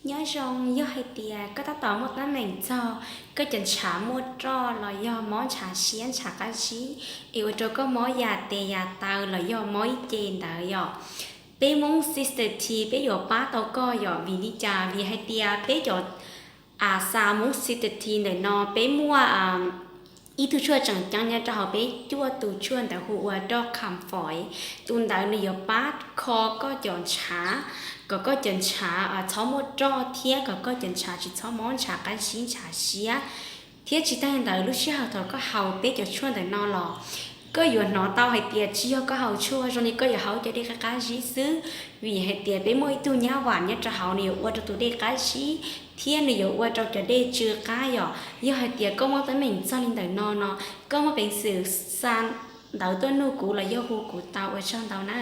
Nyob zoo, yog hais tias koj tab tom muaj teeb meem txog koj cov ntshav muaj roj los yog mob ntshav siab ntshav qab zib, es ua rau koj mob ya tes ya taw los yog mob ib ce ntawd yom, peb Hmoob Cystatin peb yuav pab tau koj yom. Vim li cas? Vim hais tias peb cov a xa Hmoob Cystatin ntawm no peb muaj ib tug tshuaj tseem ceeb nyob rau hauv peb cuaj tus tshuaj ntawd hu ua roj Comfort. Tus ntawd nws yuav pab kho koj cov ntshav, kom koj cov ntshav txhob muaj roj thiab kom koj cov ntshav tsis txhob mob ntshav qab zib ntshav siab. Thiab tsis tas li ntawd, lub sij hawm thaum koj haus peb cov tshuaj ntawm no los koj yuav hnov tau hais tias tsis yog koj haus tshuaj, zoo li koj yuav haus cov dej qab qab zib xwb. Vim hais tias peb muaj ib tug nyab vam nyob rau hauv, nws yuav ua rau tus dej qab zib thiab nws yuav ua rau cov dej tsw qab yom. Yog hais tias koj muaj teeb meem txog li ntawm no no, koj muaj peev xwm xa ntawv tuaj nug kuv los yog hu kuv tau. Ua tsaug ntau na.